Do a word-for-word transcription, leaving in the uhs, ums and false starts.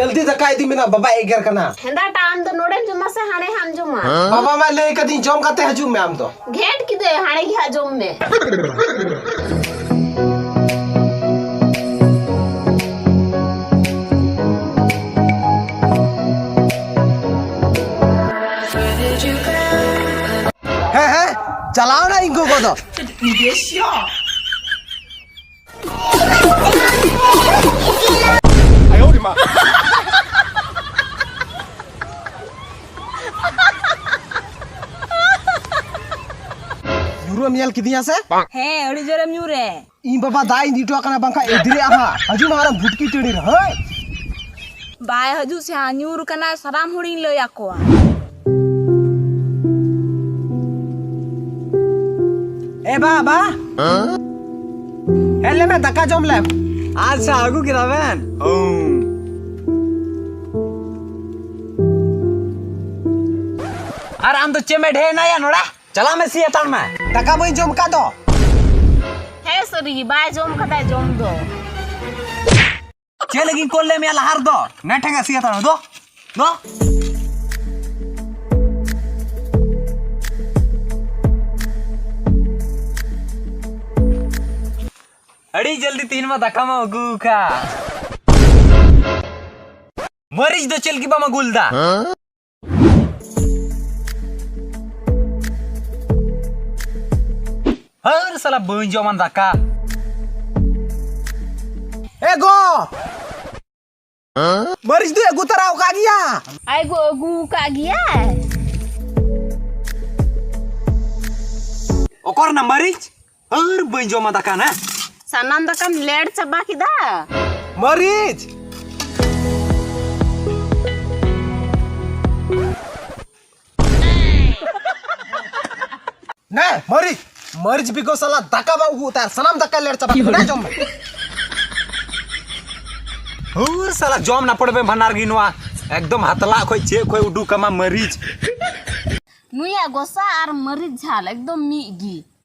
ᱡᱚᱞᱫᱤ ᱫᱟᱠᱟ ᱤᱫᱤ ᱢᱮ ᱱᱟ, ᱵᱟᱵᱟᱭ ᱮᱜᱮᱨ ᱠᱟᱱᱟ᱾ ᱦᱮᱸᱫᱟ ᱴᱟ, ᱟᱢ ᱫᱚ ᱱᱚᱰᱮᱢ ᱡᱚᱢᱟ ᱥᱮ ᱦᱟᱱᱮ ᱦᱟᱸᱜ ᱡᱚᱢᱟ? ᱵᱟᱵᱟ ᱢᱟ ᱞᱟᱹᱭ ᱠᱟᱫᱤᱧ, ᱡᱚᱢ ᱠᱟᱛᱮ ᱦᱤᱡᱩᱜ ᱢᱮ ᱟᱢ ᱫᱚ᱾ ᱜᱷᱮᱸᱴ ᱠᱤᱫᱟᱹᱧ, ᱦᱟᱱᱮ ᱜᱮ ᱦᱟᱸᱜ ᱡᱚᱢ ᱢᱮ᱾ ᱦᱮᱸ, ᱦᱮᱸ, ᱪᱟᱞᱟᱣ ᱱᱟ ᱤᱧ ᱜᱚᱜᱚ ᱫᱚ᱾ ᱧᱩᱨᱩᱢ ᱧᱮᱞ ᱠᱤᱫᱤᱧᱟ ᱥᱮ? ᱦᱮᱸ, ᱟᱹᱰᱤ ᱡᱳᱨᱮᱢ ᱧᱩᱨᱮ᱾ ᱤᱧ ᱵᱟᱵᱟ ᱫᱟᱜ ᱤᱧ ᱤᱫᱤ ᱦᱚᱴᱚ ᱠᱟᱱᱟ, ᱵᱟᱝᱠᱷᱟᱱ ᱮᱫᱽᱨᱮᱜᱼᱟ ᱦᱟᱸᱜ᱾ ᱦᱤᱡᱩᱜ ᱢᱮ ᱟᱨ ᱵᱷᱩᱴᱠᱤ ᱴᱟᱺᱰᱤ ᱨᱮ, ᱦᱳᱭ᱾ ᱵᱟᱭ ᱦᱤᱡᱩᱜ ᱥᱮ ᱦᱟᱸᱜ, ᱧᱩᱨ ᱠᱟᱱᱟᱭ, ᱥᱟᱱᱟᱢ ᱦᱚᱲᱤᱧ ᱞᱟᱹᱭ ᱟᱠᱚᱣᱟ᱾ ᱮ ᱵᱟ, ᱵᱟ᱾ ᱦᱮᱡ ᱞᱮ ᱢᱮ, ᱫᱟᱠᱟ ᱡᱚᱢ ᱞᱮᱢ᱾ ᱟᱪᱪᱷᱟ, ᱟᱹᱜᱩ ᱠᱮᱫᱟ ᱵᱮᱱ? ᱦᱩᱸ᱾ ᱟᱨ ᱟᱢ ᱫᱚ ᱪᱮᱫ ᱮᱢ ᱮᱰᱷᱮ ᱮᱱᱟᱭᱟ ᱱᱚᱰᱮ? ᱪᱟᱞᱟᱜ ᱢᱮ, ᱥᱤ ᱦᱟᱛᱟᱲ ᱢᱮ᱾ ᱫᱟᱠᱟ ᱵᱟᱹᱧ ᱡᱚᱢ ᱟᱠᱟᱫ ᱫᱚ᱾ ᱦᱮᱸ, ᱥᱟᱹᱨᱤ ᱜᱮ, ᱵᱟᱭ ᱡᱚᱢ ᱠᱟᱫᱟᱭ ᱡᱚᱢ ᱫᱚ᱾ ᱪᱮᱫ ᱞᱟᱹᱜᱤᱫ ᱠᱚᱞ ᱞᱮᱫ ᱢᱮᱭᱟ ᱞᱟᱦᱟ ᱨᱮᱫᱚ? ᱱᱮ ᱴᱷᱮᱸᱜᱟ ᱥᱤ ᱦᱟᱛᱟᱲ ᱢᱮ, ᱫᱚ, ᱫᱚ᱾ ᱟᱹᱰᱤ ᱡᱚᱞᱫᱤ ᱛᱤᱦᱤᱧ ᱢᱟ ᱫᱟᱠᱟ ᱢᱟ ᱟᱹᱜᱩ ᱟᱠᱟᱫ᱾ ᱢᱟᱹᱨᱤᱪ ᱫᱚ ᱪᱮᱫ ᱞᱟᱹᱜᱤᱫ ᱵᱟᱢ ᱟᱹᱜᱩ ᱞᱮᱫᱟ? ᱦᱟᱹᱨ ᱥᱟᱞᱟ, ᱵᱟᱹᱧ ᱡᱚᱢᱟ ᱫᱟᱠᱟ᱾ ᱮ ᱜᱚ! ᱢᱟᱹᱨᱤᱪ ᱫᱚᱭ ᱟᱹᱜᱩ ᱛᱟᱨᱟ ᱟᱠᱟᱫ ᱜᱮᱭᱟ᱾ ᱟᱭ ᱜᱚ, ᱟᱹᱜᱩ ᱟᱠᱟᱫ ᱜᱮᱭᱟᱭ᱾ ᱚᱠᱟ ᱨᱮᱱᱟᱜ ᱢᱟᱹᱨᱤᱪ? ᱟᱨ ᱵᱟᱹᱧ ᱡᱚᱢᱟ ᱫᱟᱠᱟ ᱱᱟ᱾ ᱥᱟᱱᱟᱢ ᱫᱟᱠᱟᱢ ᱞᱮᱲ ᱪᱟᱵᱟ ᱠᱮᱫᱟ᱾ ᱢᱟᱹᱨᱤᱪ! ᱱᱮ, ᱢᱟᱹᱨᱤᱪ! ᱢᱟᱹᱨᱤᱪ ᱵᱤᱜᱚ ᱥᱟᱞᱟ ᱫᱟᱠᱟ ᱵᱟᱝ ᱩᱵᱩᱜ ᱛᱟᱭ, ᱥᱟᱱᱟᱢ ᱫᱟᱠᱟ ᱞᱮᱲ ᱪᱟᱵᱟ ᱠᱮᱫᱟ᱾ ᱱᱮ, ᱡᱚᱢ ᱢᱮ᱾ ᱦᱩᱨ ᱥᱟᱞᱟ, ᱡᱚᱢ ᱱᱟᱯᱚᱲ ᱵᱮ ᱵᱟᱱᱟᱨ ᱜᱮ ᱱᱚᱣᱟ᱾ ᱮᱠᱫᱚᱢ ᱦᱟᱛᱞᱟ ᱠᱷᱚᱡ ᱪᱮᱫ ᱠᱷᱚᱡ ᱩᱰᱩᱠ ᱟᱢᱟ ᱢᱟᱹᱨᱤᱪ᱾ ᱱᱩᱭᱟᱜ ᱜᱚᱥᱟ ᱟᱨ ᱢᱟᱹᱨᱤᱪ ᱡᱷᱟᱞ ᱮᱠᱫᱚᱢ ᱢᱤᱫ ᱜᱮ᱾